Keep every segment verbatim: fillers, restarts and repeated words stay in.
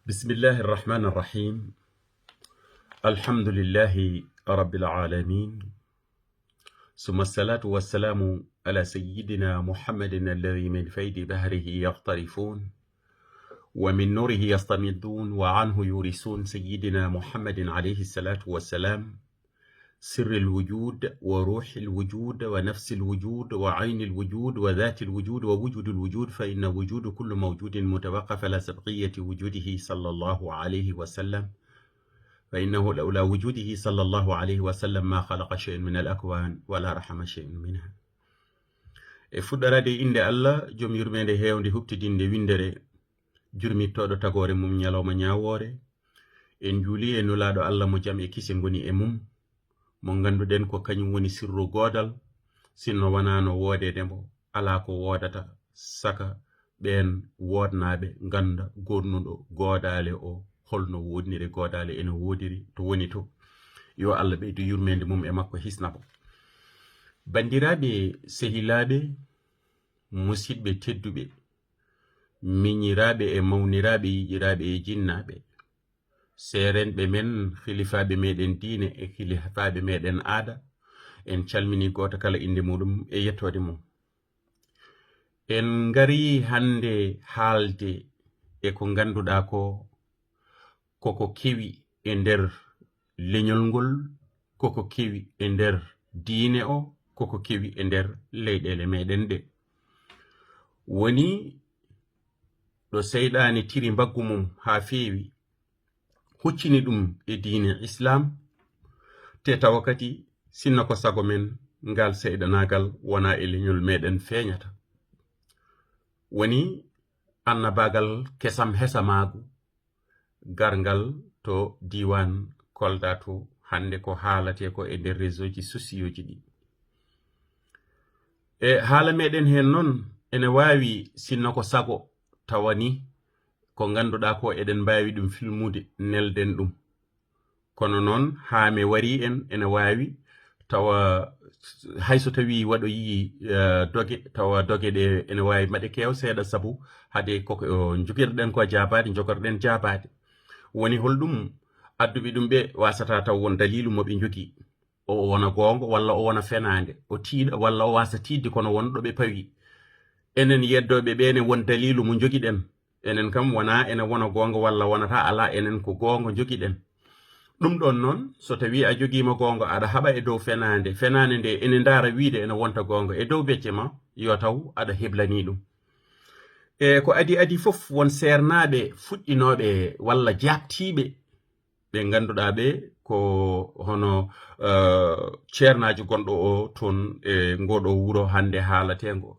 بسم الله الرحمن الرحيم. الحمد لله رب العالمين. ثم الصلاة والسلام على سيدنا محمد الذي من فيض بحره يقترفون ومن نوره يستمدون وعنه يورثون، سيدنا محمد عليه الصلاة والسلام، سر الوجود وروح الوجود ونفس الوجود وعين الوجود وذات الوجود ووجود الوجود، فإن وجود كل موجود متوقف على سبقية وجوده صلى الله عليه وسلم، فإنه لولا وجوده صلى الله عليه وسلم ما خلق شيء من الأكوان ولا رحم شيء منها. E fuɗɗoraade e innde Allah, jom yurmeende heewnde huɓtidinde winndere, jurmittooɗo tagoore mum ñalawma ñaawoore, en njuuli e Nulaaɗo Allah mo jam e kise ngoni e mum, mo ngannduɗen ko kañum woni sirru goodal, sinno wanaano woodeede mo, alaa ko woodata, saka ɓeen woodnaaɓe ngannda goodnuɗo goodaale o, holno woodniri goodaale ene woodiri, to woni to. Yo Allah ɓeydu yurmeende mum e makko, hisna mo. Banndiraaɓe, sehilaaɓe, musidɓe tedduɓe, miñiraaɓe e mawniraaɓe, yiɗiraaɓe e jinnaaɓe, seerenɓe men, hilifaaɓe meɗen diine e hilifaaɓe meɗen aada, en calmini gooto kala innde muɗum e yettoode mum. En ngari hannde haalde e ko ngannduɗaa ko, koko kewi e nder leñol ngol, koko kewi e nder diine o, koko kewi e nder leyɗeele meɗen ɗe. Woni ɗo seyɗaane tiri mbaggu mum haa feewi, huccini ɗum e diine Islaam, te tawa kadi, sinno ko sago men, ngal seyɗanaagal wonaa e leñol meɗen feeñata. Woni annabaagal kesam hesamaagu, garngal to diiwaan Kolda to, hannde ko haalatee ko e nder réseauji sociauji ɗi. E haala meɗen heen noon, ene waawi, sinno ko sago, tawa ni ko ngannduɗaa ko eɗen mbaawi ɗum filmude, nelden ɗum. Kono noon, haa mi wari en, ene waawi tawa, hay so tawii waɗo yii, eh, doge, tawa doge ɗe ene waawi mbaɗe keew seeɗa, sabu hade koko, o, njogirɗen ko jaabaade, njogorɗen jaabaade. Woni holɗum adduɓe ɗum ɓe waasata taw won daliilu mo ɓe njogii. O wona goongo walla o wona fenaande, o tiiɗa walla o waasa tiiɗde, kono won ɗo ɓe pawi. Enen yeddooɓe ɓe ne won daliilu mo njogiɗen. Enen kam wonaa ene wona goonga walla wonata alaa, enen ko goonga njogiɗen. Ɗum ɗoon noon, so tawii a jogiima goonga, aɗa haɓa e dow fenaande, fenaande nde ene ndaara wiide ene wonta goonga e dow becce ma, yo taw aɗa heblanii ɗum. E ko adii adii fof, won seernaaɓe fuɗɗinooɓe walla jaabtiiɓe, ɓe ngannduɗaa ɓe ko hono, eh, ceernaajo gonɗo o toon e ngooɗo wuro hannde haalatee ngo.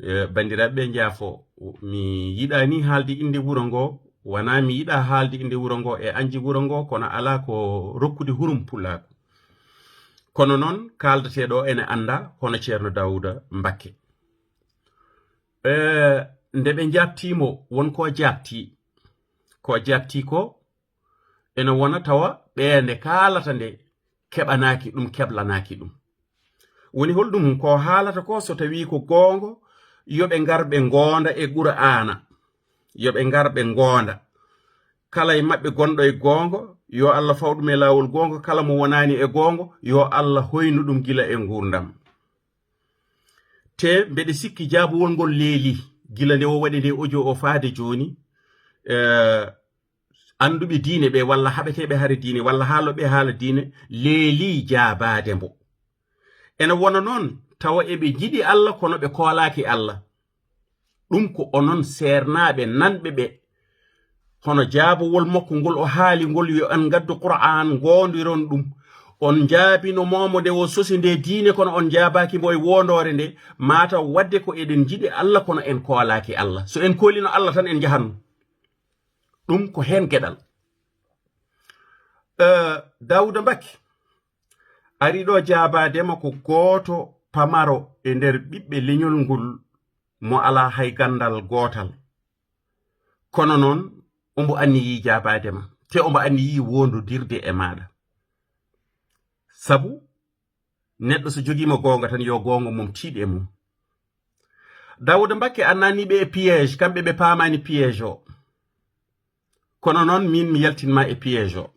Eh, banndiraaɓe ɓe njaafo, mi yiɗaa ni haalde innde wuro ngo, wonaa mi yiɗaa haalde innde wuro ngo e añde wuro ngo, kono alaa ko rokkude hurum pulaaku. Kono noon, kaaldatee ɗo ene annda hono Ceerno Daawuda Mbakke. Eh, nde ɓe njaabtii mo, won ko jaabtii. Ko jaabtii ko, ene wona tawa ɓe nde kaalata nde keɓanaaki ɗum, keblanaaki ɗum. Woni holɗum ko haalata ko, so tawii ko goongo, yo ɓe ngar ɓe ngoonda e Qur'aana. Yo ɓe ngar ɓe ngoonda. Kala e maɓɓe gonɗo e goongo, yo Allah faw ɗum e laawol goongo. Kala mo wonaani e goongo, yo Allah hoynu ɗum gila e nguurndam. Te mbeɗe sikki jaabowol ngol leeli, gila nde o waɗi nde audio o faade jooni. Eh, annduɓe diine ɓe, walla haɓeteeɓe hare diine, walla haalooɓe haala diine, leeli jaabaade mbo. Ene wona noon, tawa eɓe njiɗi Allah, kono ɓe koolaaki Allah. Ɗum ko onon seernaaɓe nanɓe ɓe. Hono jaabowol makko ngol o haali ngol, yo on ngaddu Qur'aan, ngoondiron ɗum. On njaabino moomo nde o sosi nde diine, kono on njaabaaki mbo e woondoore nde, mataw waɗde ko eɗen njiɗi Allah, kono en koolaaki Allah. So en koolino Allah tan, en njahanno. Ɗum ko heen geɗal. Eh, Daawuda Mbaki ari ɗo jaabaade ma ko gooto pamaro e nder ɓiɓɓe leñol ngol mo alaa hay ganndal gootal. Kono noon, omo anniyii jaabaade ma, te omo anniyii woondodirde e maaɗa. Sabu neɗɗo so jogiima goonga tan, yo goonga mum tiiɗ e mum. Daawuda Mbakke annani ɓe e piège, kamɓe ɓe paamaani piège o. Kono noon min mi yaltin ma e piège o.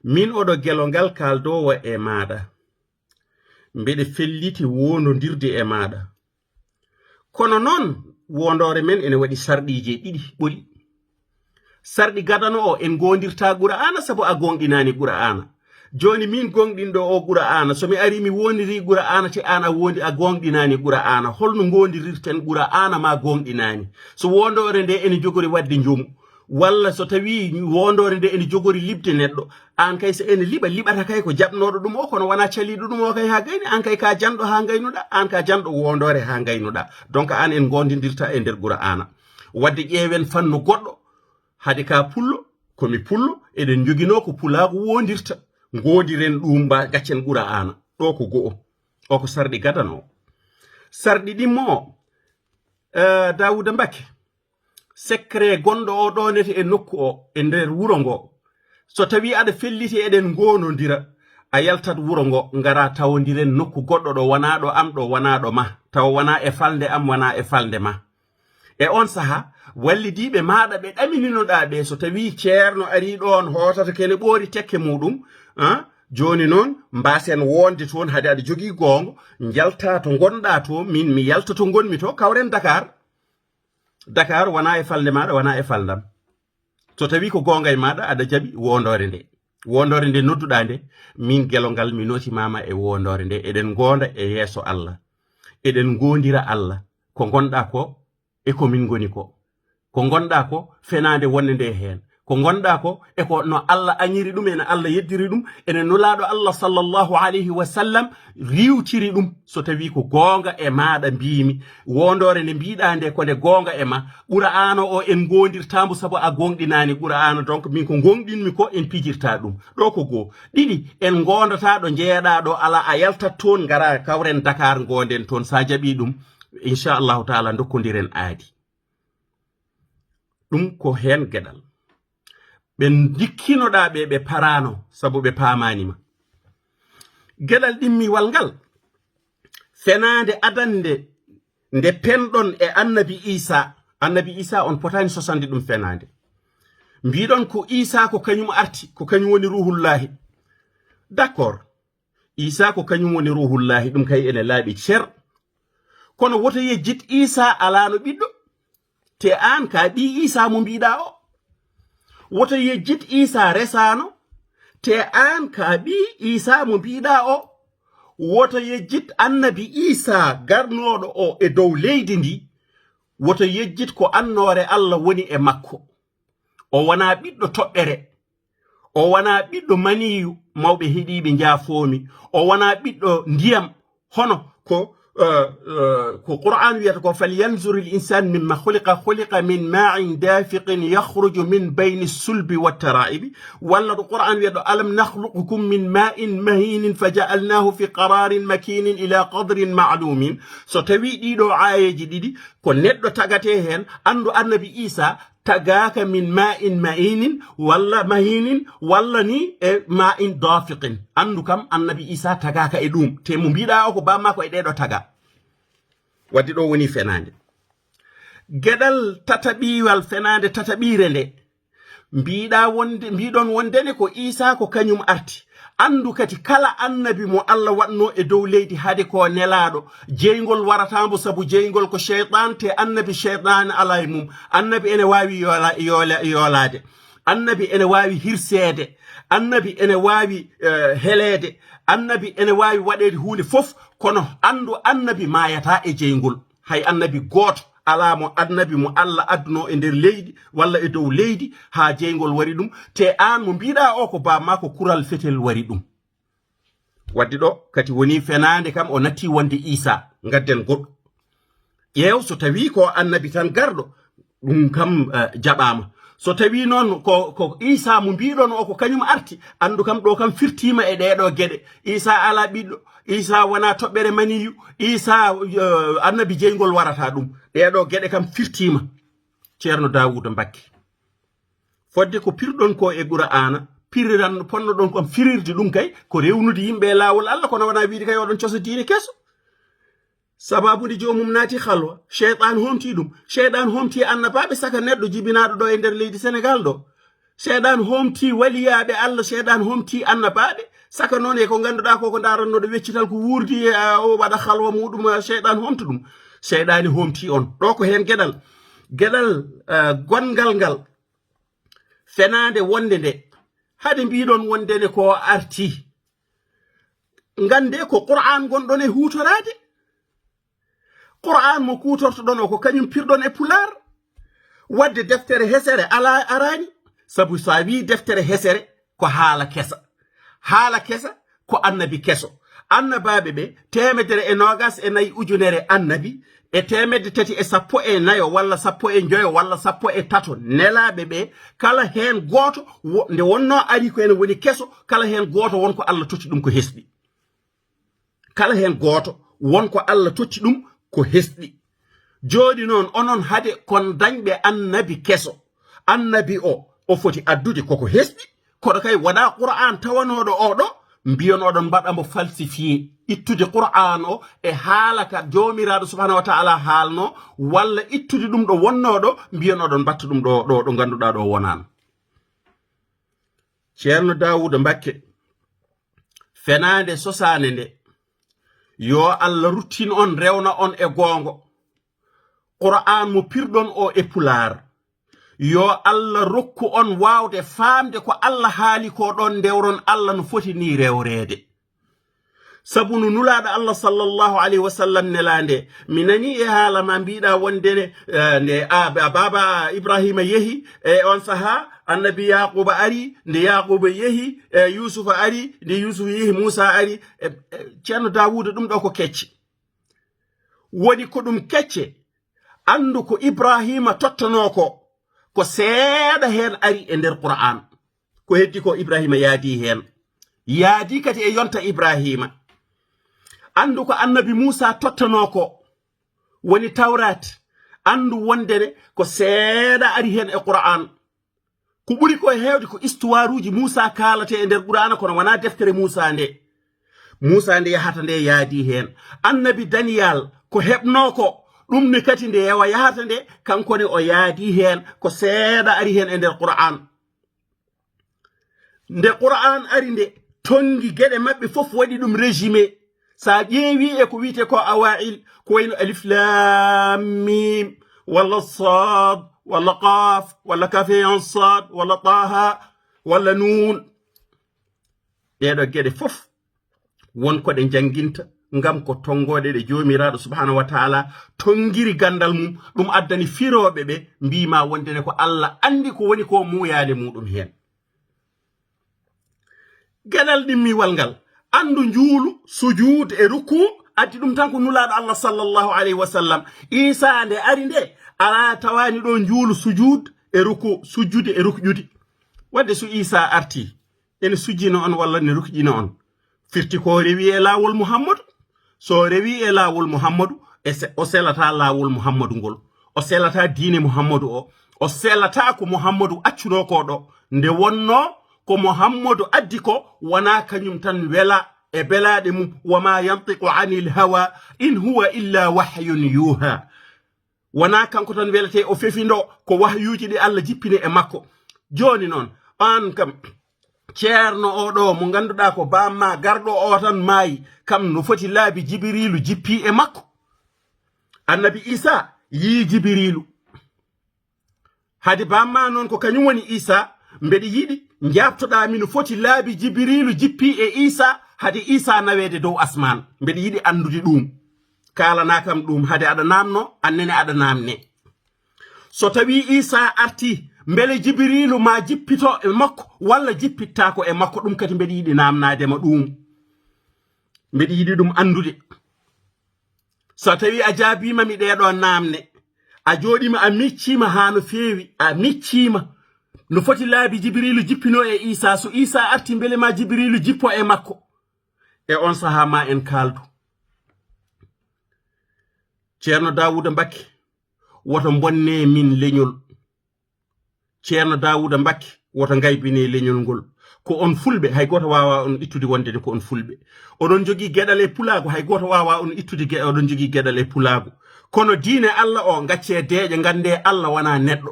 Min oɗo gelo ngal kaaldoowo e maaɗa. Mbeɗe felliti wondondirde e maaɗa. Kono noon wondoore men ene waɗi sarɗiiji ɗiɗi ɓoli. Sarɗi gadano o en goondirta Qur'aana sabu a goonɗinaani Qur'aana. Jooni min goonɗinɗo o Qur'aana, so mi ari mi wondiri Qur'aana te aan a wondi a goonɗinaani Qur'aana, holno goondirirten Qur'aana ma goonɗinaani? So wondoore nde ene jogori waɗde njomu, walla so tawi wondoore nde ene jogori liɓde neɗɗo, aan kay so ene liɓa, liɓata kay ko jaɓnooɗo ɗum o, kono wonaa caliiɗo ɗum o kay haa gayni, aan kay ka janɗo haa ngaynuɗa, aan ka janɗo wondoore haa ngaynuɗa. Donc aan en goondidirta e nder Qur'aana. Wadde ƴeewen fannu goɗɗo, hade ka pullo, ko mi pullo, eɗen njoginoo ko pulaagu wondirta, ngoondiren ɗum mba gaccen Qur'aana. Ɗo ko go'o, o ko sarɗi gadano o. Sarɗi ɗimmo o, eh, Daawuda Mbakke, secret gonɗo o ɗonete e nokku o, e nder wuro ngo. So tawi aɗa felliti eɗen ngonodira, a yaltat wuro ngo, ngara tawondiren nokku goɗɗo ɗo wonaa ɗo am, ɗo wonaa ɗo ma, tawa wonaa e falnde am, wonaa e falnde ma. E on saha, wallidiiɓe maaɗa ɓe ɗamininoɗaa ɓe, so tawi ceerno ari ɗon hootata kene ɓoori tekke muɗum, ah, jooni noon mbasen wonde toon, hade aɗa jogii goongo, njalta to ngonɗaa to, min mi yalta to ngonmi to, kawren Dakar. Dakar wonaa e falnde maaɗa, wonaa e falndam. So tawi ko goonga e maaɗa, aɗa jaɓi wondoore nde. Wondoore nde nodduɗaa nde, min gelo ngal mi notimaama e wondoore nde. Eɗen ngoonda e yeeso Allah. Eɗen ngoondira Allah. Ko ngonɗaa ko e ko min ngoni ko. Ko ngonɗaa ko fenaande wonde nde heen. Ko ngonɗaa ko e ko no Allah añiri ɗum, ene Allah yeddiri ɗum, ene Nulaaɗo Allah sallallahu alayhi wa sallam riiwtiri ɗum. So tawi ko goonga e maaɗa mbiimi, wondoore nde mbiɗaa nde ko nde goonga e ma, Qur'aana o en ngondirtaamo sabu a gonɗinaani Qur'aana, donc min ko gonɗinmi ko en pijirta ɗum. Ɗo ko goo. Ɗiɗi, en ngondata ɗo njeeɗaa ɗo alaa, a yaltat toon, ngara kawren Dakar ngonden toon. Sa jaɓi ɗum, inchallahu taala dokkondiren aadi. Ɗum ko heen geɗal. Ɓe ndikkinoɗaa ɓe, ɓe paraano, sabu ɓe paamaani ma. Geɗal ɗimmiwal ngal, fenaande adannde nde penɗon e annabi Iisaa. Annabi Iisaa on potaani sosande ɗum fenaande. Mbiɗon ko Iisaa ko kañum arti, ko kañum woni Ruuhullaahi. D'accord. Iisaa ko kañum woni Ruuhullaahi, ɗum kay ene laaɓi cer. Kono woto yejjit Iisaa alaano ɓiɗɗo. Te aan ka ɓii Iisaa mo mbiɗaa o. Woto yejjit Iisaa resaano. Te aan ka ɓii Iisaa mo mbiɗaa o. Woto yejjit annabi Iisaa garnooɗo o e dow leydi ndi. Woto yejjit ko annoore Allah woni e makko. O wonaa ɓiɗɗo toɓɓere. O wonaa ɓiɗɗo maniyu, mawɓe heɗiiɓe njaafoomi. O wonaa ɓiɗɗo ndiyam, hono ko, eh, eh, ko Qur'aan wiyata ko, "Falyanzuril insaanu mimma khuliqa, khuliqa min maa'in daafiqin yakhruju min bayni sulbi wa taraa'ibi." Walla ɗo Qur'aan wiyata ɗo, "Alam nakhluqukum min maa'in mahiinin faja'alnaahu fi qaraarin makiinin ila qadrin ma'luumin." So tawii ɗii ɗoo aayeeji ɗiɗi, ko neɗɗo tagatee heen, anndu annabi Iisaa tagaaka min maa'in ma'iinin walla mahiinin walla ni e maa'in daafiqin. Anndu kam annabi Iisaa tagaaka e ɗuum. Te mo mbiɗaa o ko bammaako e ɗee ɗoo taga. Wadde ɗo woni fenaande. Geɗal tataɓiiwal, fenaande tataɓiire nde. Mbiɗaa wonde, mbiɗon wondene ko Iisaa ko kañum arti. Anndu kadi kala annabi mo Allah waɗnoo e dow leydi hade ko nelaaɗo, jeyngol warata mbo sabu jeyngol ko seytaan, te annabi seytaan alaa e mum. Annabi ene waawi yoola-, yoola-, yoolaade. Annabi ene waawi hirseede. Annabi ene waawi, eh, heleede. Annabi ene waawi waɗeede huunde fof, kono anndu annabi maayataa e jeyngol. Hay annabi gooto alaa mo annabi mo Allah adduno e nder leydi walla e dow leydi haa jeyngol wari ɗum. Te aan mo mbiɗaa o ko bammaako kural fetel wari ɗum. Wadde ɗo kadi woni fenaande kam o natti wonde Iisaa. Ngadden goɗɗo. Ƴeew so tawi ko annabi tan garɗo, ɗum kam, eh, jaɓaama. So tawi noon ko, ko Iisaa mo mbiɗon o ko kañum arti, anndu kam ɗo kam firtiima e ɗee ɗoo geɗe. Iisaa alaa ɓiɗɗo, Iisaa wonaa toɓɓere maniyu, Iisaa, eh, annabi jeyngol warata ɗum. Ɗee ɗoo geɗe kam firtiima. Ceerno Daawuda Mbakke. Fodde ko pirɗon ko e Qur'aana, piriran, ponnoɗon kon firirde ɗum kay, ko rewnude yimɓe e laawol Allah, kono wonaa wiide kay oɗon cosa diine keso. Sababu nde joomum naati halwa, seyɗan homti ɗum. Seyɗan homti annabaaɓe saka neɗɗo jibinaaɗo ɗo e nder leydi Senegaal ɗo. Seyɗan homti waliyaaɓe Allah, seyɗan homti annabaaɓe saka noon e ko ngannduɗaa ko, ko ndaarannooɗo weccital ko wuurdi, eh, o waɗa halwa muɗum, eh, seyɗan homta ɗum. Seyɗani homti on. Ɗo ko heen geɗal. Geɗal, eh, gonngal ngal. Fenaande wonde nde. Hade mbiɗon wonde ne ko arti. Ngannde ko Qur'an ngonɗon e huutoraade. Qur'an mo kuutortoɗon o ko kañum pirɗon e Pulaar. Wadde deftere hesere alaa, araani. Sabu so a wii deftere hesere ko haala kesa. Haala kesa ko annabi keso. Annabaaɓe ɓe teemedere e noogas e nayi ujunere annabi, e teemedde tati e sappo e nayo walla sappo e njoyo walla sappo e tato nelaaɓe ɓe, kala heen gooto wo-, nde wonnoo ari ko ene woni keso, kala heen gooto won ko Allah totti ɗum ko hesɗi. Kala heen gooto won ko Allah totti ɗum ko hesɗi. Jooɗi noon, onon hade kon dañɓe annabi keso. Annabi o, o foti addude koko hesɗi. Kono kay wonaa Qur'an tawanooɗo o ɗo, mbiyon oɗon mbaɗa mo falsifié. Ittude Qur'an o e haala ka Joomiraaɗo subhanahu wa ta'ala haalno, walla ittude ɗum ɗo wonnoo ɗo, mbiyon oɗon mbatta ɗum ɗo, ɗo, ɗo ngannduɗaa ɗo wonaano. Ceerno Daawuda Mbakke, fenaande sosaande nde, yo Allah ruttin on, rewna on e goongo. Qur'an mo pirɗon o e Pulaar, yo Allah rokku on waawde faamde ko Allah haali ko, ɗon ndewron Allah no foti ni rewreede. Sabu no Nulaaɗo Allah sallallahu alayhi wa sallam nelaande, mi nani e haala ma mbiɗa wonde ne, eh, nde a, a baaba Ibrahima yehi, e on saha annabi Yaquba ari, nde Yaquba yehi, e Yusufa ari, nde Yusufa yehi Musa ari, e, e, Ceerno Daawuda, ɗum ɗo ko kecce. Woni ko ɗum kecce, anndu ko Ibrahima tottanoo ko, ko seeɗa heen ari e nder Qur'an. Ko heddi ko Ibrahima yaadi heen. Yaadi kadi e yonta Ibrahima. Anndu ko annabi Musa tottanoo ko, woni Tawrat. Anndu wonde ne ko seeɗa ari heen e Qur'an. Ko ɓuri ko e heewde ko istuwaaruuji Muusaa kaalatee e nder Quraana, kono wonaa deftere Muusaa nde. Muusaa nde yahata nde yaadi heen. Annabi Daniyal ko heɓnoo ko, ɗum ne kadi nde yewa yahata nde, kanko ne o yaadi heen, ko seeɗa ari heen e nder Qur'aan. Nde Qur'aan ari nde, tonngi geɗe maɓɓe fof waɗi ɗum résumé. So a ƴeewi e ko wiyetee ko awaa'il, ko wayno alif laam miim, walla saad, walla qaaf, walla kaaf yaa ayn saad, walla taaha, walla nuun. Ɗeeɗo geɗe fof won ko ɗe njannginta, ngam ko tonngooɗe ɗe Joomiraaɗo Subhaanahu wa Taala tonngiri ganndal mum. Ɗum addani firooɓe ɓe mbiy ma wonde ne ko Alla anndi ko woni ko muuyaale muuɗum heen. Geɗal ɗimmiwal ngal, anndu njuulu, sujuud e rukuu, addi ɗum tan ko Nulaaɗo Allah sallallahu alayhi wa sallam. Iisaa nde ari nde, alaa tawaani ɗo njuulu, sujuud e rukuu, sujjude e rukƴude. Wadde so Iisaa artii, ene sujjina on walla ne rukƴina on? Firti ko rewi e laawol Muhammadu. So rewi e laawol Muhammadu, e se-, o selataa laawol Muhammadu ngol. O selataa diine Muhammadu o. O selataa ko Muhammadu accunoo ko ɗo. Nde wonnoo ko Muhammadu addi ko wonaa kañum tan wela e belaaɗe mum. Wa maa yantiqu anil hawa in huwa illa wahyun yuuhaa. Wonaa kanko tan weletee o fefindo, ko wahyuuji ɗi Allah jippini e makko. Jooni noon, aan kam, ceerno oo ɗoo mo ngannduɗaa ko baammaa garɗo oo tan maayi, kam no foti laabi Jibiriilu jippii e makko. Annabi Iisaa yii Jibiriilu. Hade baammaa noon ko kañum woni Iisaa, mbeɗa yiɗi njaabtoɗaa mi no foti laabi Jibiriilu jippii e Iisaa, hade Iisaa naweede dow asmaan. Mbeɗa yiɗi anndude ɗuum. Kaalanaa kam ɗuum, hade aɗa naamnoo, aan nene aɗa naamnee. So tawii Iisaa artii, mbele Jibiriilu maa jippito e makko, walla jippittaako e makko? Ɗum kadi mbeɗa yiɗi naamnaade ma ɗuum. Mbeɗa yiɗi ɗum anndude. So tawii a jaabiima mi ɗeeɗoo naamne, a jooɗiima, a micciima haa no feewi, a micciima. No foti laabi Jibiriilu jippinoo e Iisaa? So Iisaa artii, mbele maa Jibiriilu jippo e makko? E oon sahaa maa en kaaldu. Ceerno Daawuuda Mbakke, woto mbonnee min leñol. Ceerno Daawuuda Mbakke, Woto ngaybine leñol ngol. Ko on fulɓe, hay gooto waawaa on ittude wonde ne ko on fulɓe. Oɗon njogii geɗal e pulaagu, hay gooto waawaa on ittude ge-, oɗon njogii geɗal e pulaagu. Kono diine Allah o, ngaccee deeƴe, nganndee Allah wonaa neɗɗo.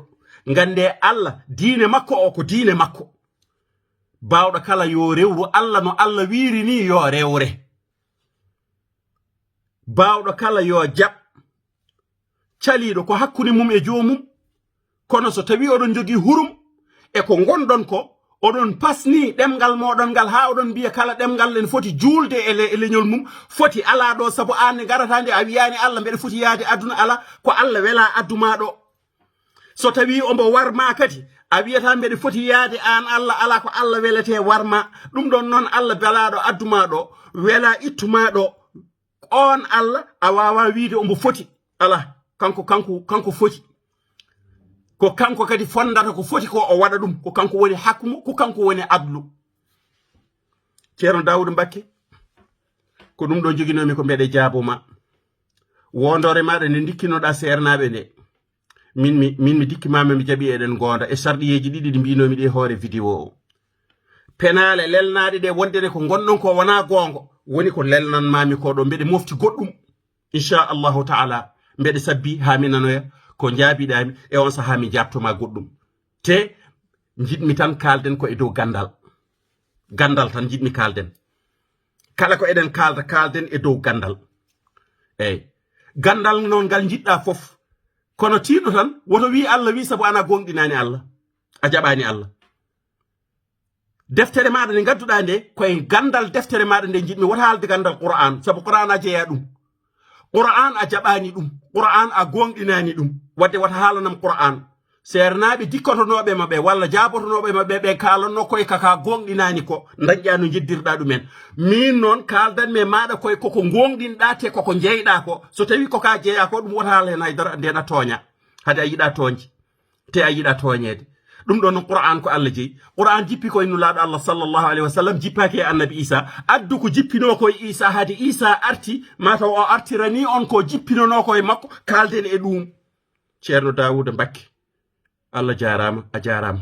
Nganndee Allah, diine makko o ko diine makko. Baawɗo kala yo rewru Allah no Allah wiiri ni yo rewre. Baawɗo kala yo jaɓ. Caliiɗo ko hakkunde mum e joomum. Kono so tawii oɗon njogii hurum e ko ngonɗon ko, oɗon pasni ɗemngal mooɗon ngal haa oɗon mbiya kala ɗemngal ene foti juulde e le-, e leñol mum, foti alaa ɗo, sabu aan ne ngarataa nde a wiyaani Allah mbeɗa foti yahde aduna, alaa, ko Allah welaa addu maa ɗo. So tawii omo war maa kadi, a wiyataa mbeɗa foti yahde aan Allah, alaa, ko Allah weletee war maa. Ɗum ɗoon noon Allah belaaɗo addu maa ɗo, welaa ittu maa ɗo. Oon Allah a waawaa wiyde omo foti. Alaa, kanko, kanko, kanko foti. Ko kanko kadi fonndata ko foti ko o waɗa ɗum. Ko kanko woni hakmu, ko kanko woni adlu. Ceerno Daawuda Mbakke, ko ɗum ɗo njoginoomi ko mbeɗe jaabo ma. Wondoore maaɗa nde ndikkinoɗaa seernaaɓe nde. Min mi, min mi dikki ma mi jaɓi eɗen ngoonda e sarɗiyeeji ɗiɗi ɗi mbiinoomi ɗi e hoore vidéo o. Penaale lelnaaɗe ɗe wonde ne ko ngonɗon ko wonaa goonga, woni ko lelnan maami ko ɗo mbeɗe mofti goɗɗum. Inchallahu taala, mbeɗe sabbi haa mi nanoya ko njaabiɗaami e on sahaa mi jaabto ma goɗɗum. Te njiɗmi tan kaalden ko e dow ganndal. Ganndal tan njiɗmi kaalden. Kala ko eɗen kaalda, kaalden e dow ganndal. Eey. Ganndal noon ngal njiɗɗaa fof. Kono tiiɗo tan, woto wii Allah wii sabu ana gooŋɗinaani Allah. A jaɓaani Allah. Deftere maaɗa nde ngadduɗaa nde, ko e ganndal deftere maaɗa nde njiɗmi. Wota haalde ganndal Qur'aan, sabu Qur'aan a jeyaa ɗum. Qur'aan a jaɓaani ɗum. Qur'aan a gooŋɗinaani ɗum. Wadde wota haalanam Qur'aan. Seernaaɓe dikkotonooɓe ma ɓe, walla jaabotonooɓe ma ɓe, ɓe kaalanno koye kaka gooŋɗinaani ko, dañƴaa no njeddirɗaa ɗumen. Miin noon, kaaldanmi e maaɗa koye koko gooŋɗinɗaa te koko jeyɗaa ko. So tawii ko ka jeyaa ko, ɗum wota haal heen hay dara, nden a tooña. Hade a yiɗaa tooñde, te a yiɗaa tooñeede. Ɗum ɗoon noon, Qur'aan ko Allah jeyi. Qur'aan jippi ko e Nulaaɗo Allah sallallahu alayhi wa sallam, jippaaki e Annabi Iisaa. Addu ko jippinoo ko e Iisaa, hade Iisaa arti, maa taw o artiranii on ko jippinanoo ko e makko, kaalden e ɗuum. Ceerno Daawuda Mbakke, Allah jaaraama, a jaaraama.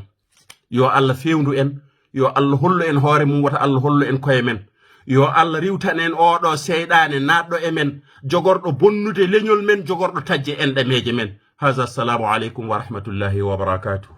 Yo Allah feewndu en, yo Allah hollu en hoore mum, wota Allah hollu en koye men. Yo Allah riwtan en oo ɗoo seyɗaane naatɗo e men, jogorɗo bonnude leñol men, jogorɗo taƴde enɗameeje men. Haza, assalamu aleykum wa rahmatullahi wa barakaatuh.